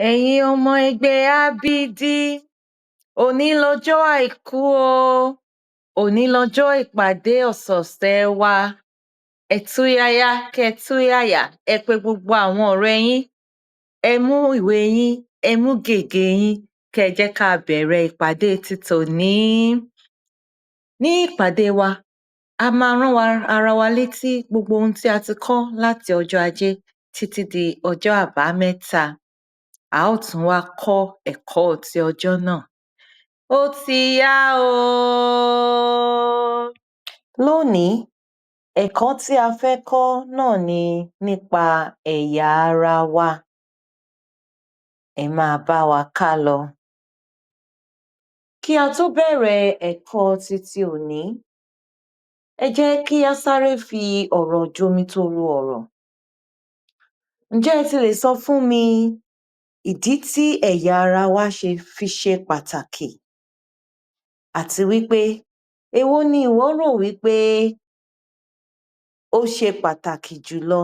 Ẹ̀yin ọmọ ẹgbẹ́ Ábídí, òní lọjọ́ Àìkú o, òní lọjọ́ ìpàdé ọ̀sọ̀ọ̀sẹ̀ wa. Ẹ túyáyá kẹ́ túyàyà, ẹ pe gbogbo àwọn ọ̀rẹ́ yín, ẹ mú ìwé yín, ẹ mú gègé yín, kẹ́ jẹ́ ká bẹ̀rẹ̀ ìpàdé ti tòní. Ní ìpàdé wa, a máa rán ara wa létí gbogbo ohun tí a ti kọ́ láti ọjọ́ Ajé títí di ọjọ́ Àbámẹ́ta. A ó tún wá kọ́ ẹ̀kọ́ ti ọjọ́ náà. Ó ti yá ooo! Lónìí, ẹ̀kọ́ tí a fẹ́ kọ́ náà ni nípa ẹ̀yà ara wa. Ẹ máa bá wa kálọ. Kí a tó bẹ̀rẹ̀ ẹ̀kọ́ titi òní, ẹ jẹ́ kí á sáré fi ọ̀rọ̀ jomitoro ọ̀rọ̀. Ǹjẹ́ ẹ tilè sọ fún mi ìdí tí ẹ̀yà ara wa fi ṣe pàtàkì? Àti wípé èwo ni ìwọ rò wípé ó ṣe pàtàkì jùlọ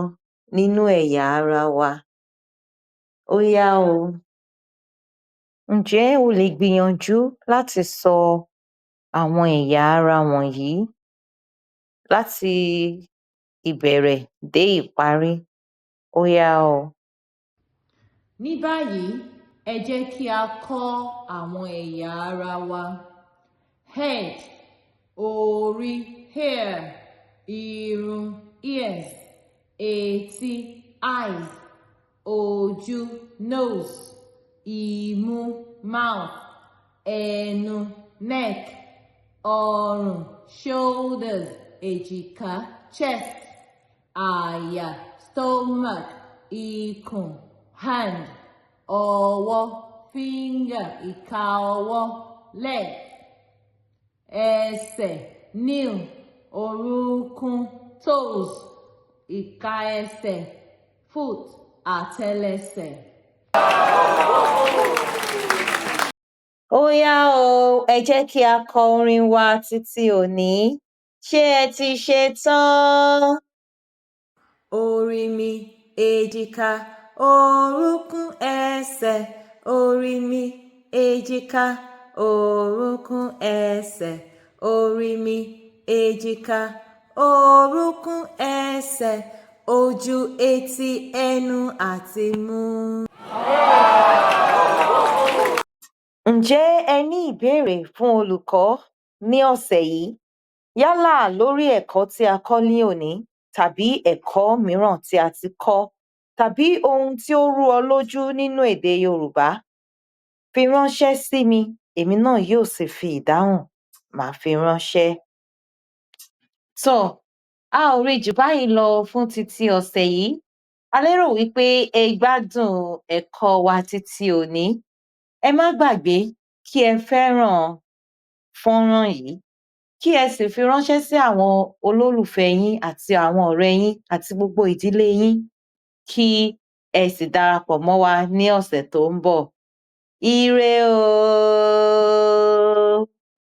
nínú ẹ̀yà ara wa? Ó yá o, ǹjẹ́ o lè gbìyànjú láti sọ àwọn ẹ̀yà ara wọ̀nyí láti ìbẹ̀rẹ̀ dé ìparí? Ó yá o. Ní báyìí, ẹ jẹ́ kí a kọ́ àwọn ẹ̀yà ara wa. Head, orí, hair, irun, ears, etí, eyes, ojú, nose, imú, mouth, ẹnu, neck, ọrùn, shoulders, èjìká, chest, àyà, stomach, ikùn, hand, ọwọ́, finger, ìka ọwọ́, leg, ẹsẹ̀, knee, orúnkún, toes, ìka ẹsẹ̀, foot, àtẹ́lẹsẹ̀. Ó yá o, ẹ jẹ́ kí a kọ orin wa titi òní. Ṣé ẹ ti ṣetán? Orí mi, èjìká, orúnkún, ẹsẹ̀. Orí mi, èjìká, orúnkún, ẹsẹ̀. Orí mi, èjìká, orúnkún, ẹsẹ̀. Ojú, etí, ẹnu àti imú. Ǹjẹ́ ẹ ní ìbéèrè fún olùkọ́ ní ọ̀sẹ̀ yìí? Yálà lórí ẹ̀kọ́ tí a kọ́ ní òní tàbí ẹ̀kọ́ mìíràn tí a ti kọ́ tàbí ohun tí ó rú ọ lójú nínú èdè Yorùbá. Fi ránṣẹ́ sí mi, èmi náà yóò sì fi ìdáhùn, màá fi ránṣẹ́. Tóò, a ò rí jù báyìí lọ fún titi ọ̀sẹ̀ yìí. A lérò wípé ẹ gbádùn ẹ̀kọ́ wa titi òní. Ẹ má gbàgbé kí ẹ fẹ́ràn fọ́nrán yìí, kí ẹ sì fi ránṣẹ́ sí àwọn olólùfẹ́ yín àti àwọn ọ̀rẹ́ yín àti gbogbo ìdílé yín, kí ẹ sì darapọ̀ mọ́ wa ní ọ̀sẹ̀ tó ń bọ̀. Ire o!